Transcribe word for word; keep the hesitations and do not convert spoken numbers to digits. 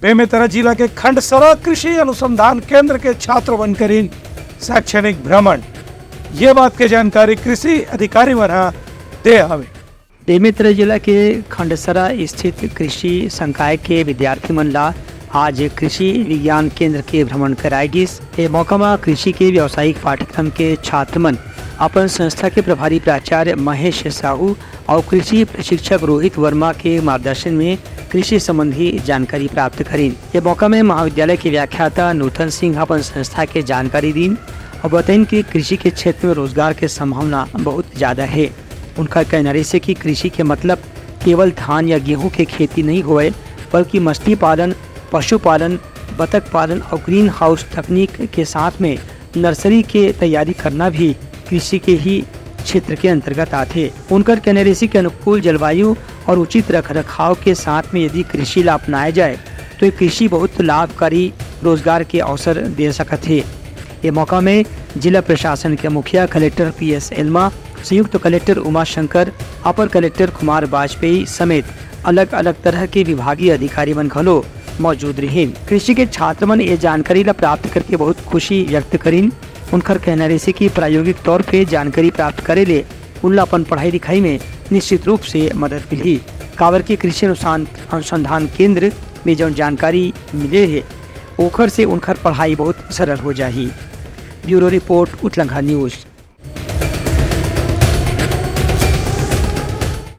बेमेतरा जिला के खंडसरा कृषि अनुसंधान केंद्र के छात्र मन करिन शैक्षणिक भ्रमण। ये बात के जानकारी कृषि अधिकारी मन ह दे हवे। बेमेतरा जिला के खंडसरा स्थित कृषि संकाय के विद्यार्थी मन ला आज कृषि विज्ञान केंद्र के भ्रमण कराए गिस। ए मौका म कृषि के व्यावसायिक पाठ्यक्रम के छात्र मन अपन संस्था के प्रभारी प्राचार्य महेश साहू अउ कृषि प्रशिक्षक रोहित वर्मा के मार्गदर्शन में कृषि संबंधी जानकारी प्राप्त करिन। ये मौका में महाविद्यालय के व्याख्याता नूतन सिंह अपन संस्था के जानकारी दीन अउ बताइन कि कृषि के क्षेत्र में रोजगार के संभावना बहुत ज्यादा हे। उनकर कहना रहिसे कि कृषि के मतलब केवल धान या गेहूं के खेती नहीं होवय, बल्कि मछली पालन, पशुपालन, बतख पालन अउ ग्रीन हाउस तकनीक के साथ में नर्सरी के तैयारी करना भी कृषि के ही क्षेत्र के अंतर्गत आथे। उनकर कहना रहिसे कि अनुकूल जलवायु अउ उचित रख रखाव के साथ में यदि कृषि ला अपनाया जाए, तो ये कृषि बहुत लाभकारी रोजगार के अवसर दे सकत हे। ये मौका में जिला प्रशासन के मुखिया कलेक्टर पी एस एल्मा, संयुक्त कलेक्टर उमा शंकर, अपर कलेक्टर कुमार वाजपेयी समेत अलग-अलग तरह के विभागीय अधिकारी मन घलो मौजूद रिहिन। कृषि के छात्र मन ये जानकारी ला प्राप्त करके बहुत खुशी व्यक्त करिन। उनकर कहना रहिसे कि प्रायोगिक तौर पे जानकारी प्राप्त करे ले उनला अपन पढ़ाई लिखाई में निश्चित रूप से मदद मिलही, काबर के कृषि अनुसान-, अनुसंधान केंद्र में जौन जानकारी मिले हे, ओखर से उनकर पढ़ाई बहुत सरल हो जाही। Bureau report, Utlangha news.